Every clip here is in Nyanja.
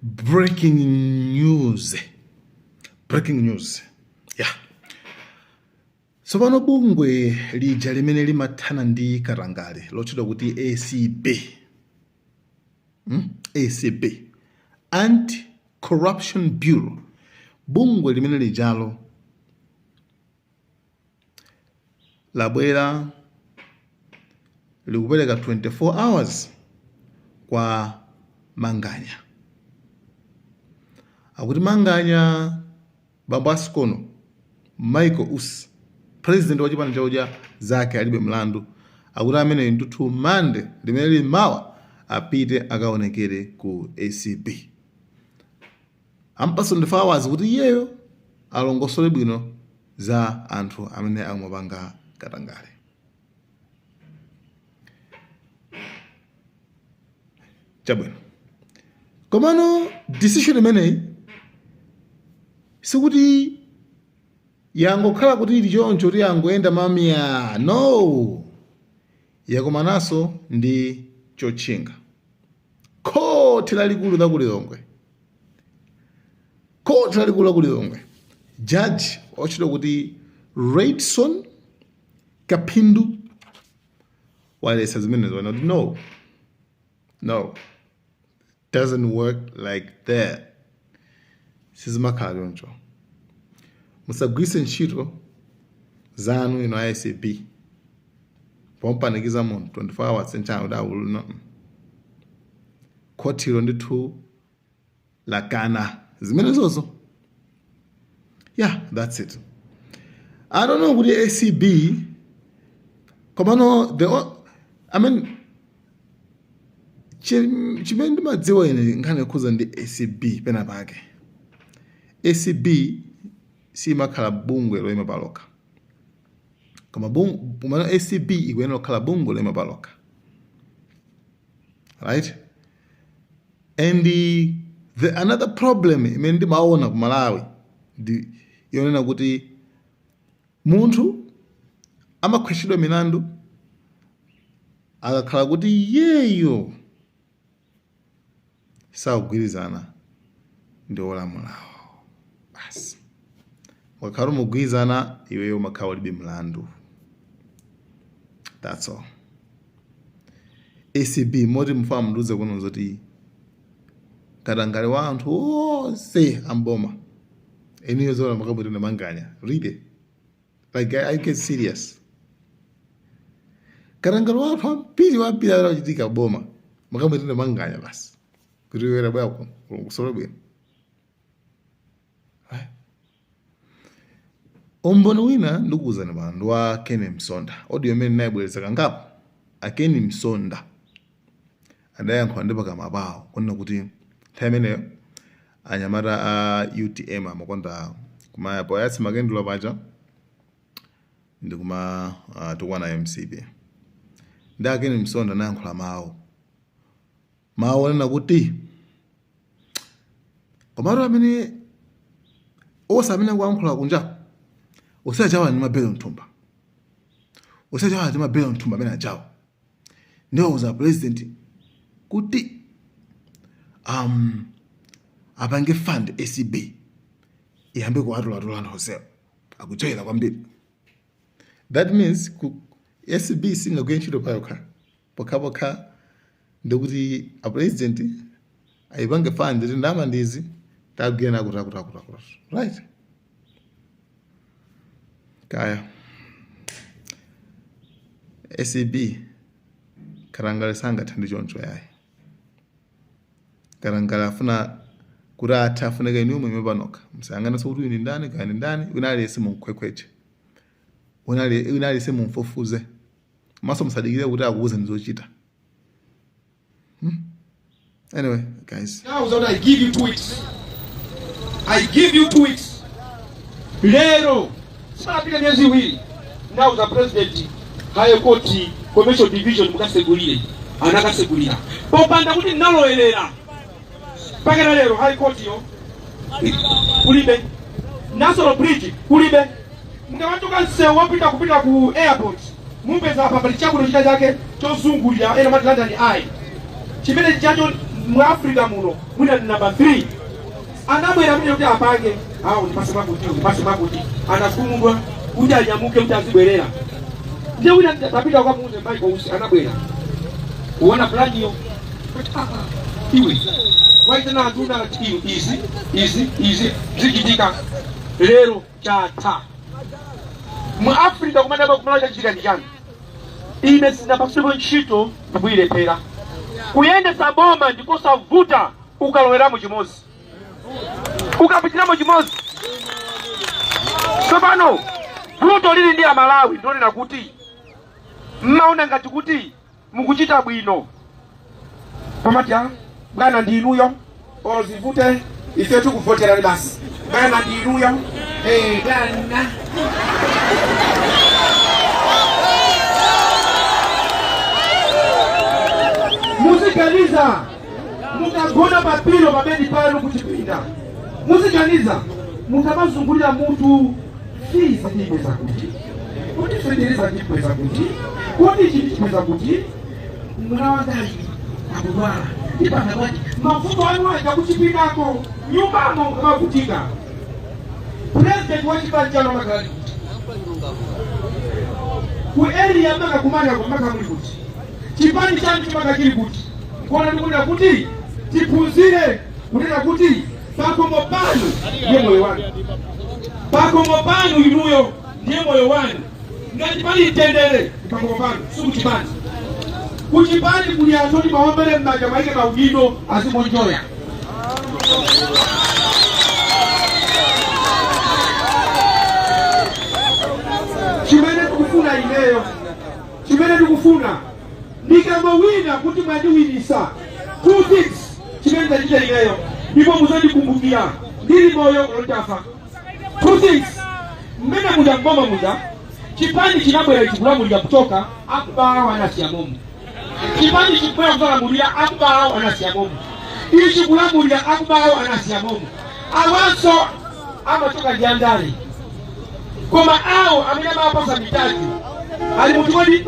Breaking news, breaking news, yeah. Tsopano bungwe lija limene limathana ndi katangale lotchedwa kuti ACB, ACB, Anti Corruption Bureau, bungwe limene lijalo labwera likupereka 24 hours kwa Manganya. Akuti Manganya, bambo asikono Michael Usi, president wa chipani cha Odya Zake Alibe Mlandu, akuti ameneyo ndithu Mande limene lili mawa apite akaonekere ku ACB. Ampatsa 24 hours kuti iyeyo alongosole bwino za anthu amene akumapanga katangale. Chabwino, komano decision imeneyi sikuti yangokhala kuti ili choncho kuti yangoyenda mamia, no, yakumananso ndi chotchinga. Khoti lalikulu la ku Lilongwe, khoti lalikulu la ku Lilongwe, jaji otchedwa kuti Redson Kapindu waletsa zimenezo, wanena kuti no, no, doesn't work like that, sizimakhala choncho, musagwiritse ntchito zanu inu a ACB pompanikiza munthu 24 hours nchani kuti aulu, no. Khotilo ndithu lakana zimenezozo. Yeah, that's it. I don't know kuti ACB, komano the I mean, chimene ndimadziwa ine nkhani yokhuza ndi ACB, pena pake ACB simakhala bungwe loyima palokha, koma komano ACB ikuyenera kukhala bungwe loyima palokha, right? And the another problem imene ndimaona ku Malawi ndi yonena kuti munthu amakhweshedwa milandu akakhala kuti iyeyo sakugwirizana ndi olamulawo basi. Mukakhala mugwirizana, iweyo umakhala ulibe mlandu, that's all. ACB, moti mufuna mundiuze kuno zoti katangale wa anthu onse amboma eniyo zola makamuitana Manganya? Really? Like, I get serious, katangale wa anthu ambiri wambiri amene akuchitika boma, makamuitana Manganya basi kuti iwe bwera kulongosole bwino. Umboni wina ndikuwuzani pano ndi wa Ken Msonda, audio imene ndinayibwereza kangapo. A Ken Msonda adayankhula ndi pakamwa pawo kunena kuti nthawi imeneyo anyamata a UTM amakonda kumaya poyatsa makendulo paja ndi kuma tukwana MCP. Ndi a Ken Msonda anayankhula mawu onena kuti komatu amene onse amene akuyankhula kunja osachawa ndi mabelo mthumba, osachawa ndi mabelo mthumba amene achawa, ndiwauza president kuti apange fund ACB iyambe kuwatulatola anthu onsewo akujoyera kwambiri. That means ku ACB singagwire ntchito payokha pokhapokha ndikuti a president ayipange fund kuti ndalama ndizi, tagwira nakuti akuti akuti akuti, right? Kaya ACB, katangale sangathe ndi choncho yayi. Katangale afuna kuti athe, afuneka inu muime panokha, musayang'anenso kuti uyu ndi ndani kaya ndi ndani. Wina aliyense mumkhwekhweche, wina aliyense mumfufuze, komanso musadikire kuti akuwuzeni zochita. Anyway, guys. Now that I give you 2 weeks. I give you 2 weeks. Lero sipanapite miyezi 2 ndauza president, High Court Commercial Division mukasegulire, anakasegulira popanda kuti ndinalowerera. Mpaka lero High Court yo kulibe, Nasolo Bridge kulibe. Mukamachoka msewu wopita kupita ku airport, mupeza apa pali chabwino china chake chozungulira, ena mati London Eye, chimene chacho. Mu Africa muno mwina ndi namba 3. Anabwera amene kuti apange awo, ndipase makuti, ndipase makuti, anakhumudwa kuti anyamuke kuti azibwerera. Ndiye wina tapita ukamuuze Michael Usi. Anabwera kuona planiyo kuti, "Ah, ah, iwe waitana anthu unati iwe izi izi izi zichitika lero." Chatha mu Africa kumadaba kumala. Chachitika ndi chani? Ine sindinapatsidwepo ntchito ndikuyilephera. Kuyendetsa boma ndikosavuta ukaloweramo chimodzi, ukapitiramo chimodzi. Tsopano vuto lili ndi Amalawi ndionena kuti mmaona ngati kuti mukuchita bwino, pamati, "Ah, bwana ndi inuyo, olo zivute ife tikuvoterani basi, bwana ndi inuyo." Eh, bwana, muziganiza mukagona pa pillow pabedi panu kuchipinda, muziganiza mukamazungulira mutu, fees ndiyipeza kuti? Kuti fetereza ndiyipeza kuti? Kuti ichi ndichipeza kuti? Mwana wangayi akudwala, ndipanga bwanji? Mavuto anu aja kuchipindako, nyumbamo mukamavutika, president wa chipani chanu amakhala kuti? Ku area makakumana makamuli kuti? Chipani chanu chimaka chili kuti? Nkuona ndikunena kuti tiphunzire kunena kuti pakomo panu ndiye moyo wanu, pakomo panu inuyo ndiye moyo wanu. Ngati pali mtendere pakomo panu, sikuchipani. Kuchipani kuli anthu oti maombere m'manja mwaike maudindo azimonjoya. Chimene tikufuna ineyo, chimene tikufuna ndikangowina kuti mwandiwinisa, two things chimene ndachita ineyo ndipo muzandikumbukira ndili moyo lontafa. Two things: mmene muja mboma muja chipani chinabwera chikulamulira kuchoka, akubawo anasiya momo. Chipani chikubwera kuzalamulira, akubawo anasiya momo. Ichi kulamulira, akubawo anasiya momo. Awanso amachoka ndi andale, koma awo amene amawapasa mitaji ali muti kodi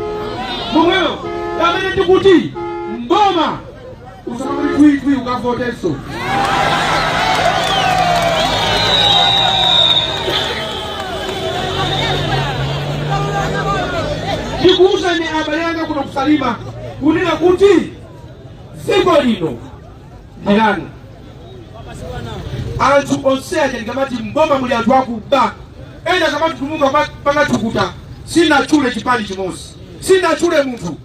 momwemo. Pamene ndikuti mboma usamamuli twitwi ukavotenso. Ndikuwuzani abale anga kuno kuSalima kunena kuti dziko lino ndi lanu. Anthu onse aja ndikamati mboma muli anthu akuba, ena akamatutumuka pangathukuta, sinatchule chipani chimodzi, sinatchule munthu,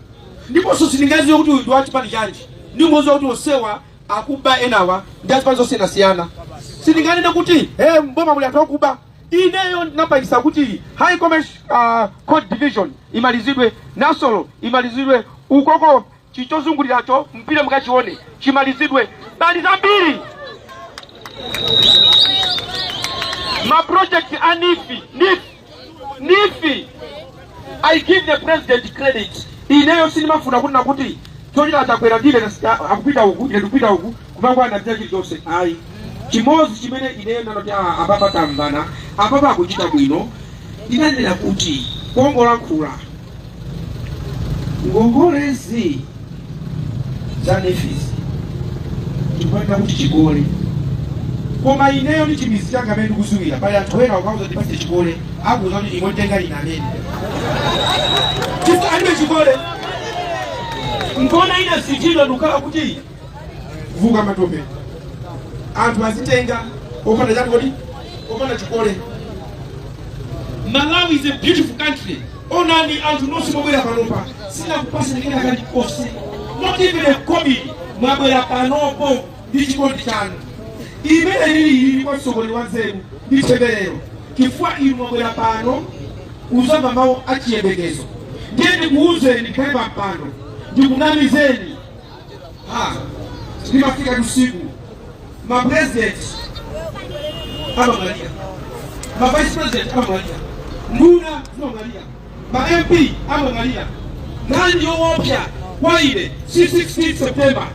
ndiponso sindingaziwe kuti uyu ndi wa chipani chanji. Ndingoziwa kuti onsewa akuba, enawa ndi azipani zosiyanasiyana. Sindinganene kuti he mboma muli anthu akuba. Ineyo ndinapangisa kuti High Commercial Court Division imalizidwe, Nasolo imalizidwe, ukoko chichozunguliracho mpire mukachione chimalizidwe. Pali zambiri, ma project a NEEF, NEEF, NEEF. I give the president credit. Ineyo sindimafuna kunena kuti chochita Chakwera ndine akupita uku, ine ndikupita uku, kumangwana mzia chilichonse, ayi. Chimodzi chimene ineyo ndanoti, ah, apapa tamvana, apapa akuchita bwino, ndinanena kuti kongolankhula ngongolezi za NEEF-zi tikupanira kuti chikole, koma ineyo ndi chimizi changa amene ndikuziwira, pali anthu ena ukauza ndipatse chikole, akuuza kuti ingotenga ine amene chifukwa alibe chikole. Nkona ina sitidwa ndikukhala kuti vuka matope, anthu azitenga opanda chani kodi, opanda chikole. Malawi is a beautiful country. Onani anthu nonse mwabwera panopa, sinakupasani kena kalikonse, not even a kobiri. Mwabwera panopo ndi chikondi chanu. Imene lili ili kwa mtsogoleri wa nzeru ndi temberero, chifukwa inu mwabwera pano kuzamva mawu achiyembekezo. Ndiye ndikuwuzeni, ndikhale pa mpando ndikunamizeni? Ha, ndimafika usiku. Ma president amamwalira, ma vice president amamwalira, nduna zimamwalira, ma MP amamwalira. Nkhani yoopsa kwa ine si 16 September.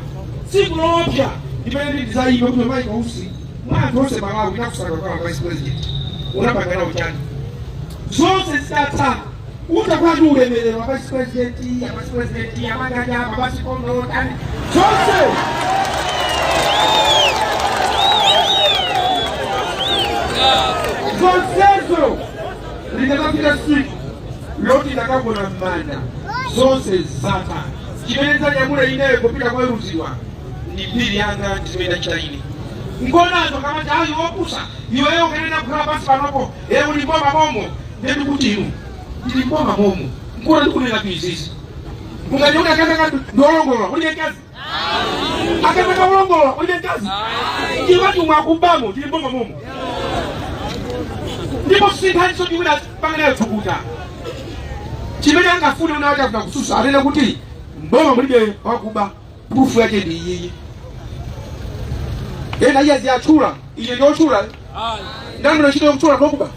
Tsiku loopsa ndimene ndizayima kuti Michael Usi, mwa anthu onse Malawi ndinakusankha kukhala vice president, unapanga nawo chani? Zonse zitatha, utakhala ndi ulemerero wa vice president, ya vice president, yamanganya mabasi kondo tani zonse. Ndikakagona m'manda, zonse zatha. Chimene ndidzanyamule ineyo popita kuweruzidwa ndi mbiri yanga ndi zimene ndachita ine. Nkonazo kamati ayi wopusa iweyo ukanena kukhala pansi panopo e uli mboma momo. Ndiye ndikuti inu ndili mboma momo, nkona ndikunena tuizizi. Mungati kuti akazanga ndiolongolola ulibe mkazi, akazanga olongolola ulibe mkazi, chifukwa umwe akumbamo tili mboma momo. Ndipo sinkhaniso ndiwina panganayo thukuta chimene angafune una wake afuna kususa anene kuti mboma mulibe wakuba, proof yake ndi iyiyi. Ena iye aziyatchula, ine ndiotchula ndamuna ntchito yokutchula anthu okuba,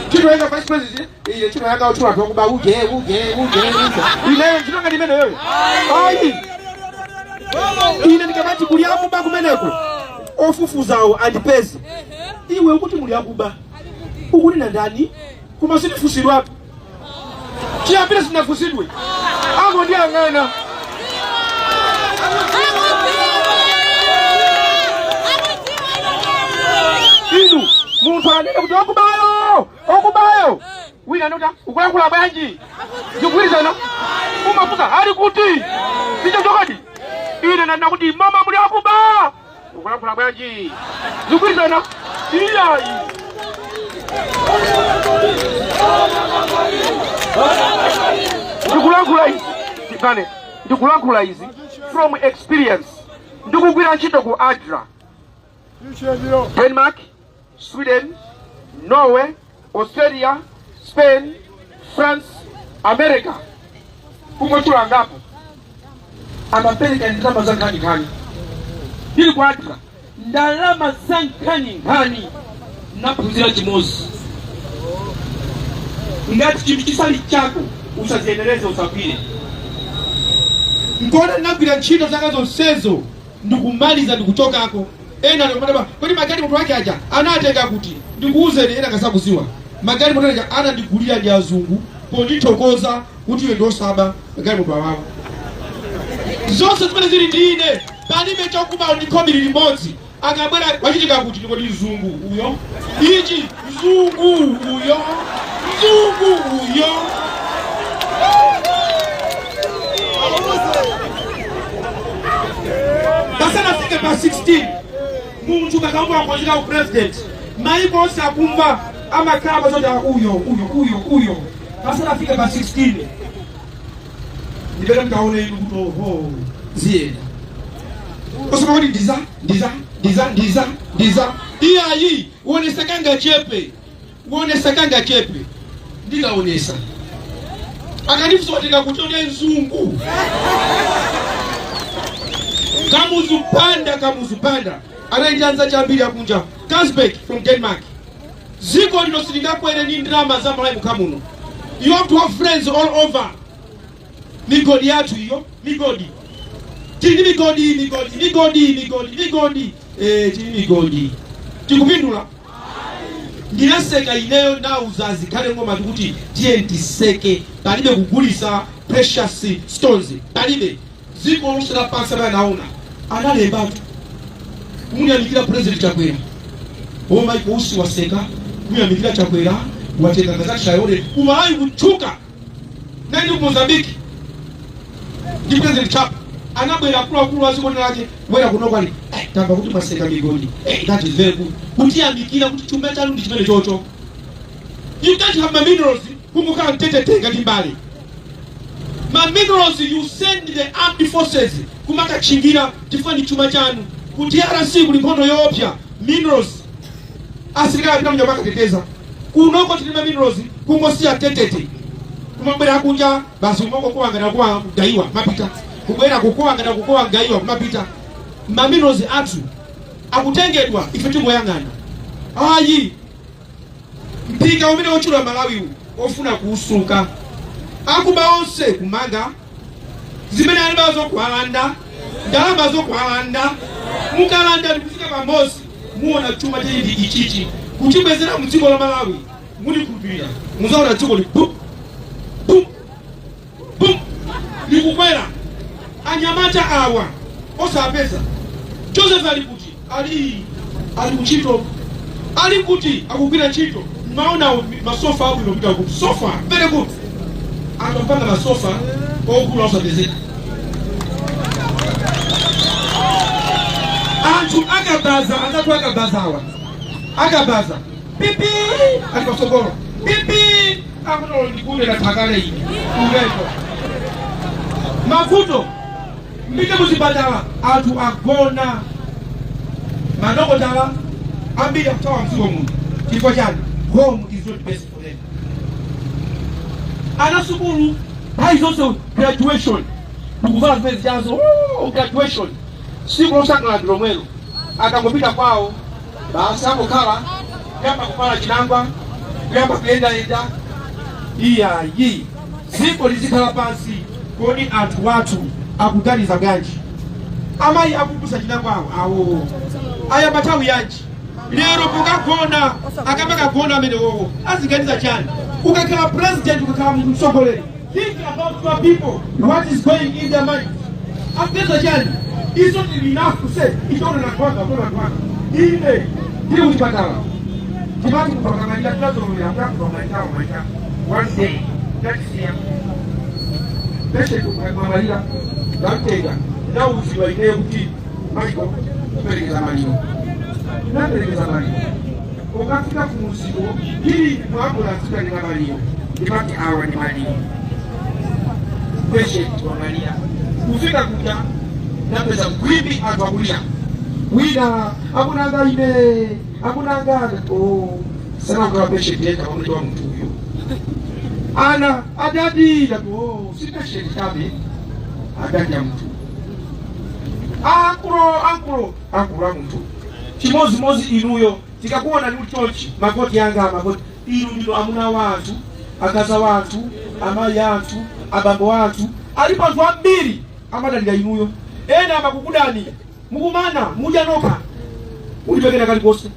ntchito yanga vice president, ine ntchito yanga otchula anthu okuba, uje uje uje uje, ineyo ntchito yanga ndi imeneyoyo? Ayi, ine ndikamati kuli akuba kumeneko, ofufuzawo andipeze. Iwe ukuti muli akuba, ukunena ndani? Koma sindifunsidwapo, chiyambire sinafunsidwe, angondiyang'ana. Inu munthu anene kuti okubayo okubayo, wina anoti ukulankhula bwanji, zikugwirizana? Umafunsa ali kuti icho chokadi. Ine ndanena kuti mama muli akuba, ukulankhula bwanji, zikugwirizana? Iyayi. Ndikulankhula izi ndipane, ndikulankhula izi from experience. Ndikugwira ntchito ku ADRA, Denmark, Sweden, Norway, Australia, Spain, France, America, kungotchula angapo, amapereka ndalama za nkhaninkhani. Ndili ku ADRA, ndalama za nkhaninkhani. Naphunzira chimodzi: ngati chinthu chisali chako, usaziyenereze, usagwire. Nkona ndinagwira ntchito zaka zonsezo, ndikumaliza ndikuchokako. Ena ndikumadaba, kodi magalimoto ake aja anatenga kuti? Ndikuwuzeni, ena kasakuziwa, magalimoto aja anandigulira ndi azungu pondithokoza kuti iwe ndiosaba magalimoto awawo. Zonse zimene zili ndi ine, palibe chokuba ndi khobiri limodzi. Akabwera, wachitika kuti? Ndikoti mzungu uyo, ichi mzungu uyo, mzungu uyo. Pasanafike pa 16, munthu kakamva wakonzeka ku president, maiko onse akumva, amakhala pazoti uyo uyo uyo uyo. Pasanafike pa 16, ndipeta mkaone inu kuti oho, ziyenda osama kuti ndiza ndiza ndiza ndiza ndiza. Iyayi, uonesa kanga chepe, uonesa kanga chepe. Ndikaonesa akandifunsa watenga kuti, one mzungu Kamuzu Banda. Kamuzu Banda anali chambiri akunja, Carlsberg from Denmark. Dziko lino silingakwere ndi ndalama za Malawi mukha muno. You have to have friends all over. Migodi yathu iyo, migodi tili ndi migodi, migodi, migodi, migodi, migodi, tili migodi, tikupindula? Ndinaseka ineyo, ndauza azikhale ngoma tikuti tiye tiseke, palibe kugulisa precious stones, palibe. Dziko lonse lapansi amene anaona analembatu kumuyamikira President Chakwera. O Michael Usi waseka kumuyamikira Chakwera, watenga Kazak Traore kumalawi kutchuka. Nali ku Mozambique ndi President Chapo, anabwera akuluakulu a dziko lake kubwera kuno kwali, tamva kuti mwaseka migodi, that is very good, kutiyamikira kuti chuma chanu ndi chimene chocho. You can't have ma minerals kungokhala mtetete ngati mbale. Ma minerals, you send the armed forces kumakatchingira chifukwa ndi chuma chanu. Ku DRC kuli nkhondo yoopsa, minerals asilikali apita mnyama akateteza. Kunoko tili ma minerals kungosiya tetete, kumabwera kunja basi, kumangokuwa ngati kuwa kugayiwa, kumapita, kubwera kukuwa ngati kukuwa kugayiwa, kumapita. Ma minerals athu akutengedwa, ife tingoyang'ana? Ayi. Mpika umene otchula Malawiwu ofuna kuusuka, akuba onse kumanga, zimene alibazo kuwalanda, ndalama zokuwalanda. Mukalanda ndikufika pamodzi, muona chuma chili ndi ichichi kuchibwezera mu dziko la Malawi. Mundikhulupirira, muzaona dziko li bum bum bum likukwera. Anyamata awa osapeza. Joseph ali kuti? Ali kuntchito, ali kuti akugwira ntchito. Maona masofa abwino kupita kuti sofa very good. Anthu masofa ogula osapezeka. Anthu akabaza, anzathu akabazawa, akabaza pipi ali pasogolo pipi akutolo ndikude kathakale ine ulendo mavuto mpite muzipatala anthu agona madokotala ambiri akuthawa mdziko muno chifukwa chani home is not best for them ana sukulu nthawi zonse graduation ndikuvala zimene zichazo oh, graduation tsiku losangalala ndi lomwelo akangopita kwawo basi angokhala kuyamba kupala chinangwa kuyamba kuyendayenda iyayi dziko lizikhala pansi kodi anthu wathu akuganiza bwanji amayi akupusa chinangwawo awo ayamba nthawi yanji lero pokagona akamakagona amenewowo aziganiza chani ukakhala president ukakhala mtsogoleri think about your people what is going in their mind akuganiza chani it's not enough to say ichona nakwanga utona kwanga ine ndiri kuchipatala timati kupakamanja tinazolowera kuyakupamalira maita one day tatisiya patient ukamalira ndamtenga ndauziwa ineyo kuti Michael kuperekeza maliro naperekeza maliro ukafika kumuziko ili mu ambulance katenga maliro ndimati awa ni maliro patient wamalira kufika kuja napeza mkwimbi anthu akulira wina akunanga ine akunanga oh sana kwa patient yeka pamuti wa munthu uyu ana adadi ndati oh si patient chabe adadi ya munthu ankulo ankulo ankulo a munthu chimozimozi inuyo tikakuona ni chonchi makoti anga makoti inu ndino amuna wanthu akaza wanthu amayi anthu abambo anthu alipo anthu ambiri amadalira inuyo ena amakukudani mukumana mudya nokha mulipekera kalikonse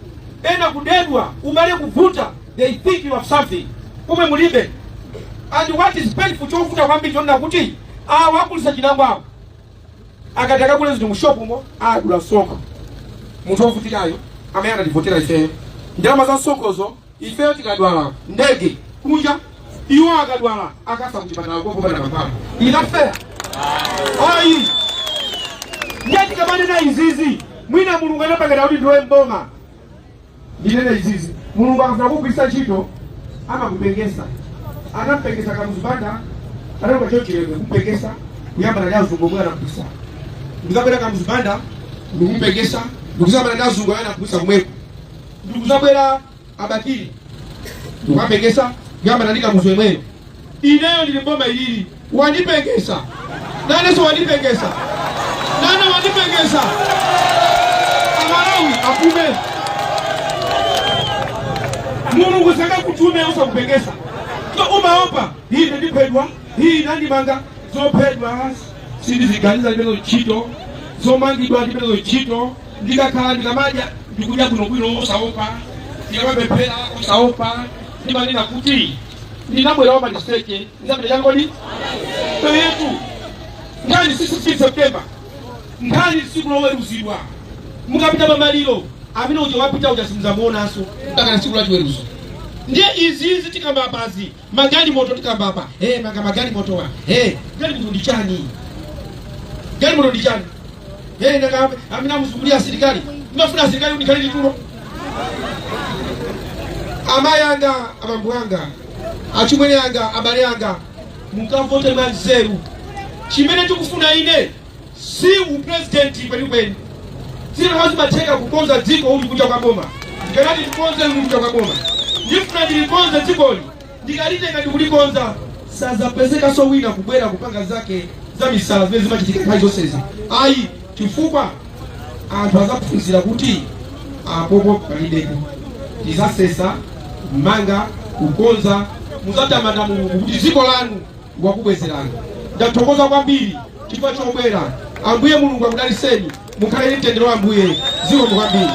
ena kudedwa umale kuvuta they think you have something pomwe mulibe and what is painful chovuta kwambiri chonena kuti awa akulisa chinangwa awo akati akagula zinthu mu shop mo adula msonkho munthu wovutikayo amene anativotera ifeyo ndalama za msonkhozo ifeyo tikadwala ndege kunja iwo akadwala akafa kuchipatala kopanda mankhwala is that fair ayi ndiye tikamanena izizi mwina mulungu anapangana kuti ndiwe mboma ndinene izizi mulungu akafuna kugwiritsa ntchito amakupengesa anampengesa Kamuzu Banda analoka chochilebe kumpengesa kuyambana ndi azungu omwe anagwisa ndikabwera Kamuzu Banda ndikumpengesa ndikuzambana ndi azungu amene anagwisa kumweko ndikuzabwera abakili ndikukapengesa kuyambana ndi Kamuzu yemweyo ineyo ndili mboma ilili wandipengesa nanenso wandipengesa nane wandipengesa amalawi apume mulungu sangakutume usakupengesa so umaopa hii ndiphedwa hii nandimanga zophedwa sindiziganiza ndipezo ntchito zomangidwa ndipezo ntchito ndikakhala ndikamadya ndikudya bwinobwino osaopa ndikamapemphera osaopa ndimanena kuti ndinabwera wamaliseche ndizapita changodi yetu nkhani si 16 September nkhani tsiku loweruzidwa mukapita pamaliro amene uja wapita uja simudzamuonanso mpaka na tsiku la chiweruzo ndiye izizi tikamba apazi magalimoto tikamba apa hey, manga magalimoto wa hey, galimoto ndi chani galimoto ndi chani hey, nanga amene amuzungulira asilikali ndimafuna asilikali kuti ndikhale nditulo amayi anga abambo anga achimwene anga abale anga mukavote mwanzeru chimene tikufuna ine si upresidenti kwenikweni zina zimatheka kukonza dziko uli kunja kwa boma ndikanati ndikonze uli kunja kwa boma ndifuna ndilikonze dzikoli ndikalitenga ndikulikonza sazapezekanso wina kubwera kupanga zake za misala zimene zimachitika nthawi zonsezi ayi chifukwa anthu azaphunzira kuti apopo palibepo tizasesa manga kukonza muzatamanda mulungu kuti dziko lanu wakubwezerani ndathokoza kwambiri chifukwa chobwera ambuye mulungu akudaliseni mukhale ndi mtendere wa ambuye zikomo kwambiri.